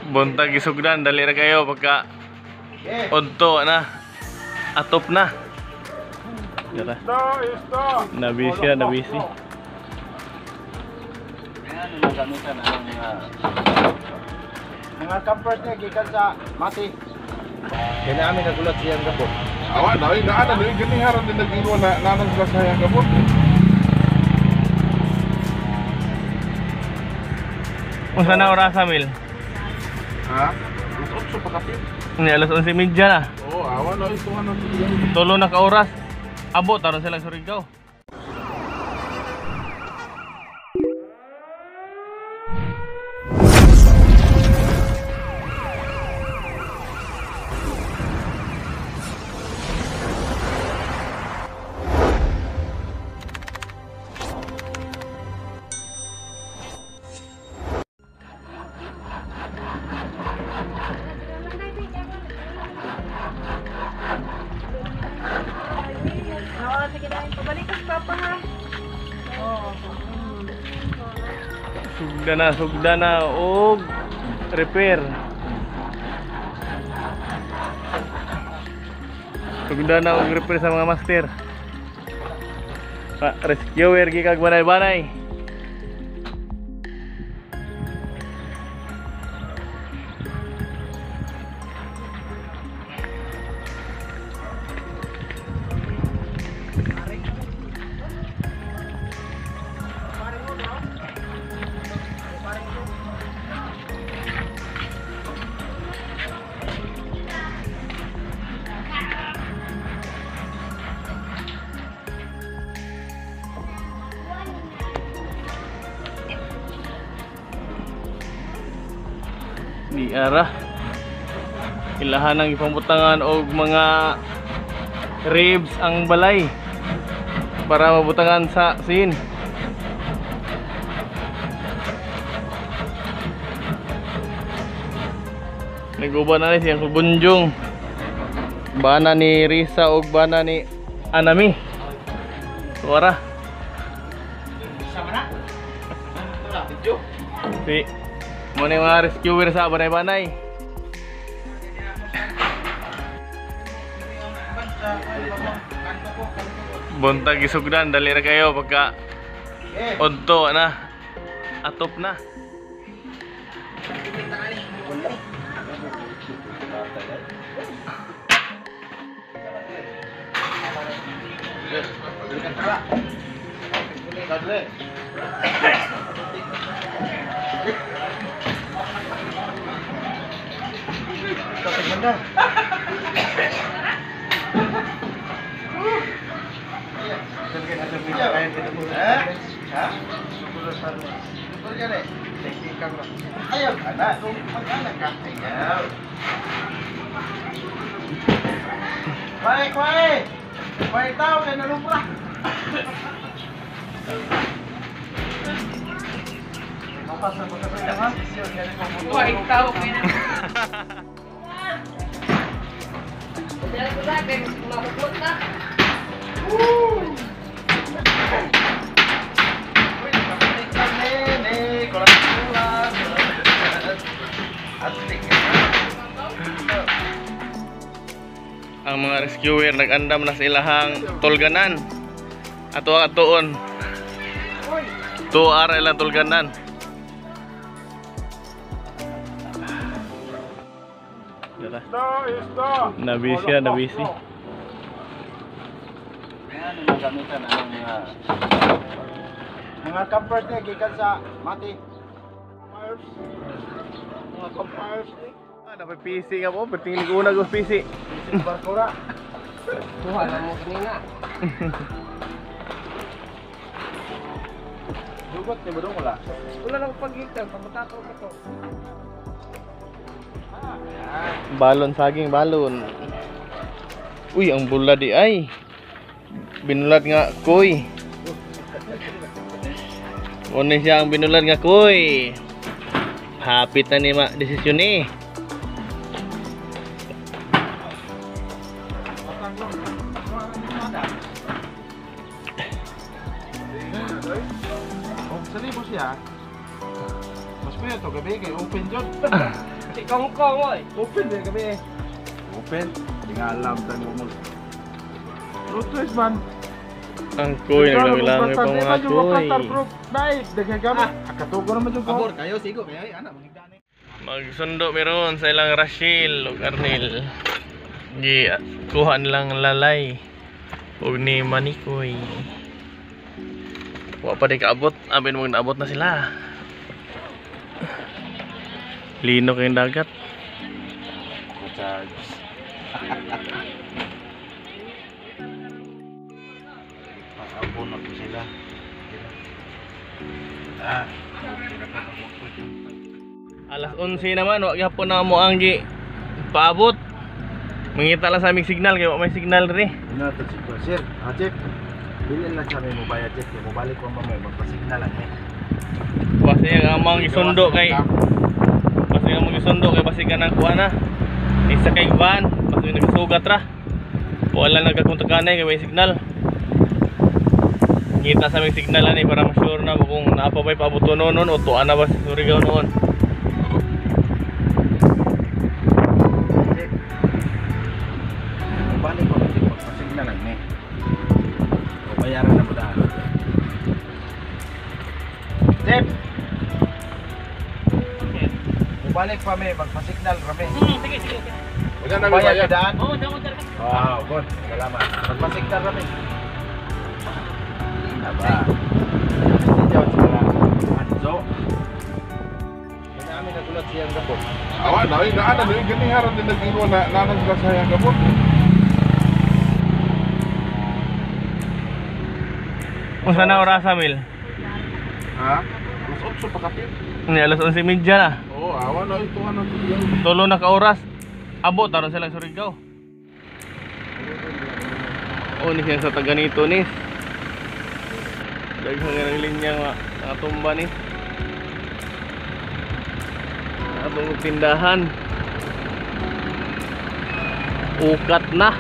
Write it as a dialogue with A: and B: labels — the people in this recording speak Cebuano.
A: Buntag isugdan, dali ra kayo pagka odto na. Atop na. Dara. Nabisi na, nabisi.
B: Mga campers niya gikan sa Mati. Kaya namin nagulat siyang gabot.
C: Awa na, ay naan na, ganiharan din nag-iwan na nanang sila sa iyang gabot.
A: Unsa na orasa, Mil?
C: Ha? Alas 8 pa kapit.
A: Ni alas 11:30 na.
C: Oo, awa na, ito ano.
A: Tulo na ka oras. Abot aron sila Surigao. Sugda na og repair. Sugda na og repair sa mga master. Pa rescuer gikag banay-banay. Di ara ilahan ang ipamutangan og mga ribs ang balay para mabutangan sa sin. Nag-uban na ni siyang bunjong bana ni Risa og bana ni Anami. Suara si mo ni mga rescuer sa banay-banay. Buntag isugdan, dali ra kayo pagka odto na. Atop na.
B: Ayaw ka na. Kung mag-anak ka, ayaw. Kwai, kwai! Kwai tao, kaya nalupra.
D: Kwai tao, kaya nalupra.
A: Ang mga rescuer nag-andam na sa ilahang tulganan. Ato ang atuon. Tuara ilang tulganan. Nabisi na, nabisi.
B: Mga campers niya gikan sa Mati. Mga campers.
A: Dapat PC ka po, pertingin ko una ko PC.
B: PC barkura.
D: Kuha na mo kanina.
B: Dugot ni mo wala.
D: Wala lang paggitan, pamatato ka to.
A: Balon saging, balon. Uy, ang bula di ay. Binulad nga koy. Una siya ang binulad nga koy. Hapit na ni ma desisyon eh.
B: Sa libo siya. Mas pa to gabi kay open jud.
D: Si Kongkong oy.
B: Open din gabi. Open. Di nga alam tan mo. No choice man.
A: Ang kuy, naglangoy pa mga kuy.
B: Daghan kami. Akatugo naman jud ko.
E: Pabor kayo sigo kayo ay ana mangigdani.
A: Magsundo meron sa ilang Rachel ug Arnel. Gi kuha nilang lalay ug ni Manikoy. Wa pa di kaabot, abin mo naabot na sila. Lino kayong dagat.
B: Charge.
E: Pasabon na po sila. Ah.
A: Alas 11 naman, wa gyapon na mo ang gi paabot. Mangita lang sa aming signal kay wa may signal ri.
B: Ano to si Sir, ah Chef. Bilin lang sa mo bayad Chef, kay mobalik ko mamaya magpasignal lang eh.
A: Basta ang amang isundo kay basta ang amang isundo kay basi ka ng kuha na. Isa kay van, basta yung nagsugat ra. Wala nagkakontakanay kay may signal. Ngita sa aming signal ani para ma-sure na kung naa pa ba'y paabot noon noon o tuan na ba sa Surigao noon.
B: Chef. Mobalik ko Chef, magpasignal lang eh. O bayaran na mo daan. Chef. Mobalik pa me, magpasignal rame.
D: Sige, sige.
C: Wala na
B: Bayad
C: bayad.
B: ka daan.
D: Oo, damo talaga.
B: Wow, good. Salamat. Magpasignal rame. Hindi ba? Hindi daw sila. Anzo. Kaya namin nagulat siyang gabo.
C: Awa na oy, naa na oy ganiharan din nag-ingon na nanang sila sa iyang gabot.
A: Unsa na orasa mil?
C: Ha? Alas 8 pa kapit.
A: Ni alas 11:30 na.
C: Oo, awa na oy tuwa na sila.
A: Tulo na ka oras. Abot aron sila Surigao. O ni siya sa taga nito ni. Daghang nga ng linya nga nakatumba ni. Atong tindahan. Ukat na.